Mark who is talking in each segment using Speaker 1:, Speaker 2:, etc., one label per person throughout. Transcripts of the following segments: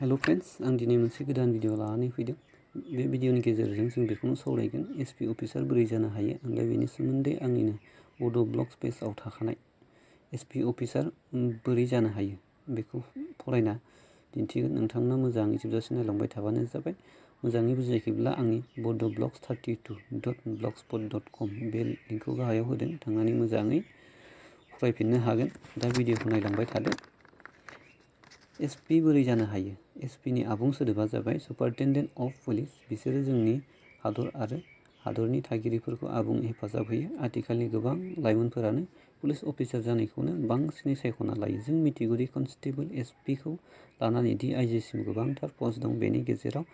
Speaker 1: हेल' friends, आं दिनै मोनसे गोदान भिडिअ लानानै फैदों। बे भिडिअनि गेजेरजों जों बेखौनो सावरायगोन एसपी अफिसार बोरै जानो हायो। दा बेनि सोमोन्दै आंनिनो बड' ब्लग्स पेजआव थाखानाय एसपी अफिसार बोरै जानो हायो बेखौ फरायना दिन्थिगोन। नोंथांमोना मोजाङै जोबजासिम नायलांबाय थाबानो जाबाय। मोजाङै बुजियाखैब्ला आंनि बड' ब्लग्स 32.blogspot.com बे लिंकखौ गाहायाव होदों, थांनानै मोजाङै फरायफिननो हागोन। दा भिडिअखौ नायलांबाय थादो। एसपी बोरै जानो हायो। एसपीनि आबुं सोदोबा जाबाय सुपारिनटेन्डेन्ट अफ पुलिस। बिसोरो जोंनि हादर आरो हादरनि थागिरिफोरखौ आबुं हेफाजाब होयो। आथिखालनि गोबां लाइमोनफोरानो पुलिस अफिसार जानायखौनो बांसिनै सायख'ना लायो। जों मिथिगौदि कनस्टेबल एसपीखौ लानानै DIGसिम गोबांथार पस्ट दं। बेनि गेजेराव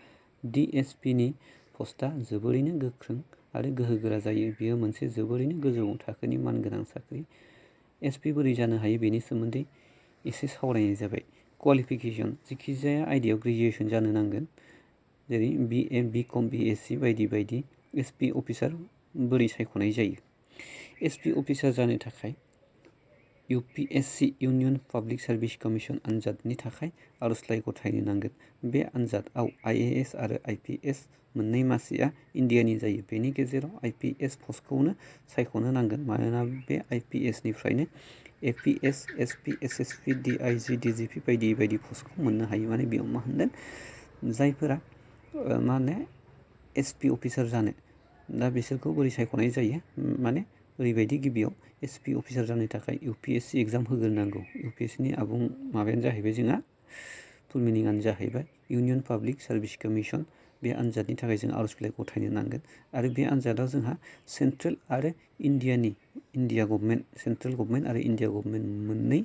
Speaker 1: DSPनि पस्टआ जोबोरैनो गोख्रों आरो गोहोगोरा जायो। बेयो मोनसे जोबोरैनो गोजौ थाखोनि मानगोनां साख्रि। एसपी बोरै जानो हायो बेनि सोमोन्दै एसे सावरायनाय जाबाय। क्वालिफिकेसन: जायखिजाया आयदायाव ग्रेजुवेसन जानो नांगोन, जेरै BA, BCom, BSc बायदि बायदि। एसपी अफिसार बोरै सायख'नाय जायो। एसपी अफिसार जानो थाखाय UPSC union public service commission आनजादनि थाखाय आर'जलाइ गथायनो नांगोन। बे आनजादआव IAS आरो IPS मोननै मासिआ इन्डियानि जायो। बेनि गेजेराव IPS पस्टखौनो सायख'नो नांगोन, मानोना बे IPSनिफ्रायनो APS, SP, SSP, DIG, DGP बायदि बायदि पस्टखौ मोननो हायो। माने बेयाव मा होनदों, जायफोरा एसपी अफिसार जानो, दा बिसोरखौ बोरै सायख'नाय जायो। माने ओरैबायदि, गिबियाव एसपी अफिसार जानो थाखाय UPSC एग्जाम होग्रोनांगौ। UPSCनि आबुं माबायानो जाहैबाय जोंहा, फुल मिनिङानो जाहैबाय इउनियन पाब्लिक सार्भिस कमिसन। बे आनजादनि थाखाय जों आर'ज बिलाइ गथायनो नांगोन आरो बे आनजादाव जोंहा सेन्ट्रेल आरो इन्डिया गभर्नमेन्ट, सेन्ट्रेल गभर्नमेन्ट आरो इन्डिया गभर्नमेन्ट मोननै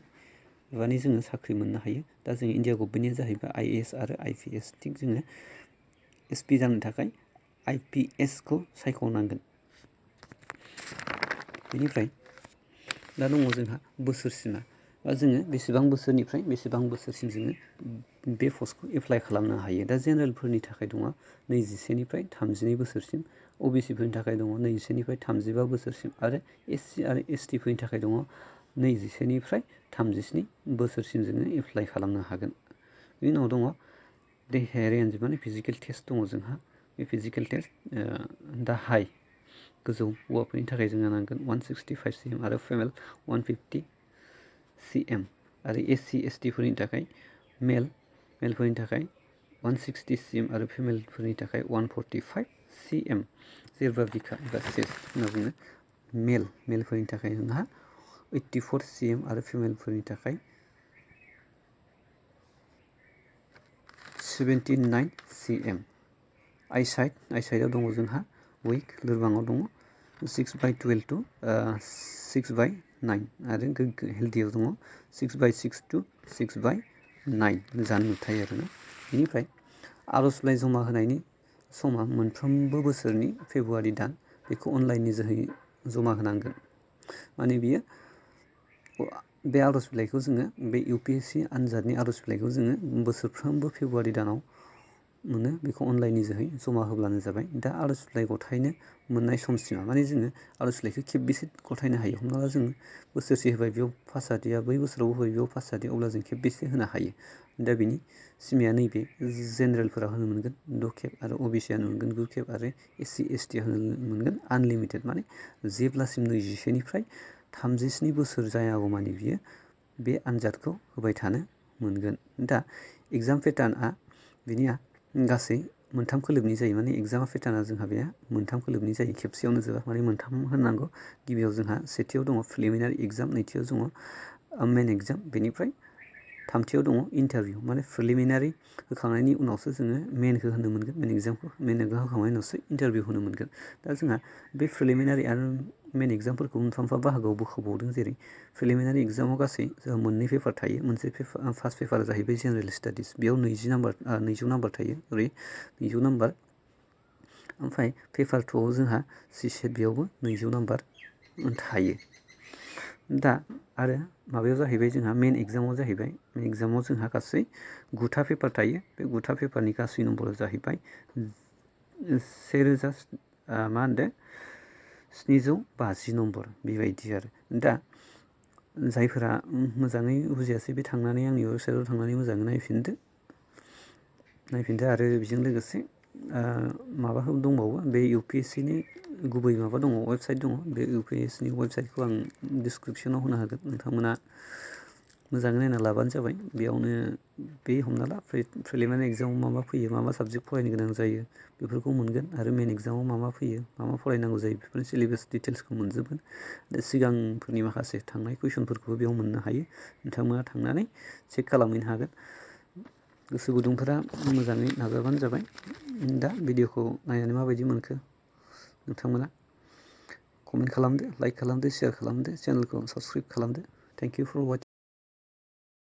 Speaker 1: माने जोङो साख्रि मोननो हायो। दा जों इन्डिया गभर्नमेन्टनि जाहैबाय IAS आरो IPS। थिग जोङो एसपी जानो थाखाय IPSखौ सायख'नांगोन। बेनिफ्राय दा दङ जोंहा बोसोरसिमा, बा जोङो बेसेबां बोसोरनिफ्राय बेसेबां बोसोरसिम जोङो बे पस्टखौ एप्लाइ खालामनो हायो। दा जेनेरेलफोरनि थाखाय दङ 21निफ्राय 32 बोसोरसिम, OBCफोरनि थाखाय दङ 21निफ्राय 35 बोसोरसिम आरो SC आरो STफोरनि थाखाय दङ 21निफ्राय 37 बोसोरसिम जोङो एप्लाइ खालामनो हागोन। बेनि उनाव दङ देहायारि आनजाद, माने फिजिकेल टेस्ट दङ जोंहा। बे फिजिकेल टेस्ट दा हाइ गोजौ हौवाफोरनि थाखाय जोंहा नांगोन 165 cm आरो फेमेल 150 cm आरो SC STफोरनि थाखाय मेलफोरनि थाखाय 160 cm आरो फेमेलफोरनि थाखाय 145 cm। जेब्रा बिखा एबा चेस्ट होनना बुङो। मेलफोरनि थाखाय जोंहा 84 cm आरो फेमेलफोरनि थाखाय 79 cm। आइसाइटआव दङ जोंहा उइक, लोरबाङाव दङ 6/12 to 6/9 आरो गोग्गो हेल्दियाव दङ 6/6 to 6/9 जानो नुथाय आरोना। बेनिफ्राय आर'ज बिलाइ जमा होनायनि समा मोनफ्रोमबो बोसोरनि फेब्रुवारि दान। बेखौ अनलाइननि जोहै जमा होनांगोन। माने बियो, बे आर'ज बिलाइखौ जोङो, बे UPSC आनजादनि आर'ज बिलाइखौ जोङो बोसोरफ्रोमबो फेब्रुवारि दानाव मोनो। बेखौ अनलाइननि जोहै जमा होब्लानो जाबाय। दा आर'ज बिलाइ गथायनो मोननाय समसिमा, माने जोङो आर'ज बिलाइखौ खेबबेसे गथायनो हायो। हमना ला जोङो बोसोरसे होबाय, बेयाव पास जादिया, बै बोसोराव होबाय बेयाव पास जादिया, अब्ला जों खेबबेसे होनो हायो। दा बिनि सिमाया नैबे। जेनेरेलफोरा होनो मोनगोन 6 खेब आरो OBCआ होनो मोनगोन 9 खेब आरो SC STआ होनो मोनगोन आनलिमिटेड, माने जेब्लासिम 21निफ्राय 37 बोसोर जायागौमानि बियो बे आनजादखौ होबाय थानो मोनगोन। दा एग्जाम पेटार्नआ बिनिया गासै मोनथाम खोलोबनि जायो। माने एग्जाम पेटार्नआ जोंहा बे मोनथाम खोलोबनि जायो, खेबसेयावनो जोबा, माने मोनथाम होननांगौ। गिबियाव जोंहा सेथियाव दङ प्रिलिमिनारि एग्जाम, नैथियाव दङ मेन एग्जाम, बेनिफ्राय थामथियाव दङ इन्टारभिउ। माने प्रिलिमिनारि होखांनायनि उनावसो जोङो मेनखौ होनो मोनगोन, मेन एग्जामखौ होखांनायनि उनावसो इन्टारभिउ होनो मोनगोन। दा जोंहा बे प्रिलिमिनारि आरो मेन एग्जामफोरखौ मोनफा मोनफा बाहागोआव बोखावबावदों। जेरै प्रिलिमिनारि एग्जामाव गासै जोंहा मोननै पेपार थायो। मोनसे फार्स्ट पेपारा जाहैबाय जेनेरेल स्टाडिस, बेयाव 200 नाम्बार थायो, 200 नाम्बार। ओमफ्राय पेपार 2आव जोंहा CSAT, बेयावबो 200 नाम्बार थायो। दा आरो माबायाव जाहैबाय जोंहा मेन एग्जामाव जाहैबाय, मेन एग्जामाव जोंहा गासै 9था पेपार थायो। बे 9था पेपारनि गासै नम्बरा जाहैबाय 750 नम्बर, बेबायदि आरो। दा जायफोरा मोजाङै बुजियासै, बे थांनानै आंनि वेबसाइटआव थांनानै मोजाङै नायफिनदो। नायफिनदो आरो बेजों लोगोसे माबा दंबावो बे UPSC नि गुबै माबा दङ वेबसाइट दङ बे UPSC नि वेबसाइटखौ आं डिसक्रिपसनाव होनो हागोन नोंथांमोना मोजाङै नायना लाबानो जाबाय बेयावनो बे हमना ला प्रिलिमिनारि एगजामाव मा मा फैयो मा मा साबजेक्ट फरायनो गोनां जायो बेफोरखौ मोनगोन आरो मेन एगजामाव मा मा फैयो मा मा फरायनांगौ जायो बेफोरनि सिलेबास डिटेल्सखौ मोनजोबगोन दा सिगांफोरनि माखासे थांनाय कुइसनफोरखौबो बेयाव मोननो हायो नोंथांमोना थांनानै चेक खालामहैनो हागोन गोसो गुदुंफोरा मोजाङै नाजाबानो जाबाय दा भिडिअखौ नायनानै माबायदि मोनखो नोंथांमोना कमेन्ट खालामदो लाइक खालामदो शेयार खालामदो चेनेलखौ साबस्क्राइब खालामदो थेंक इउ फर वाचिं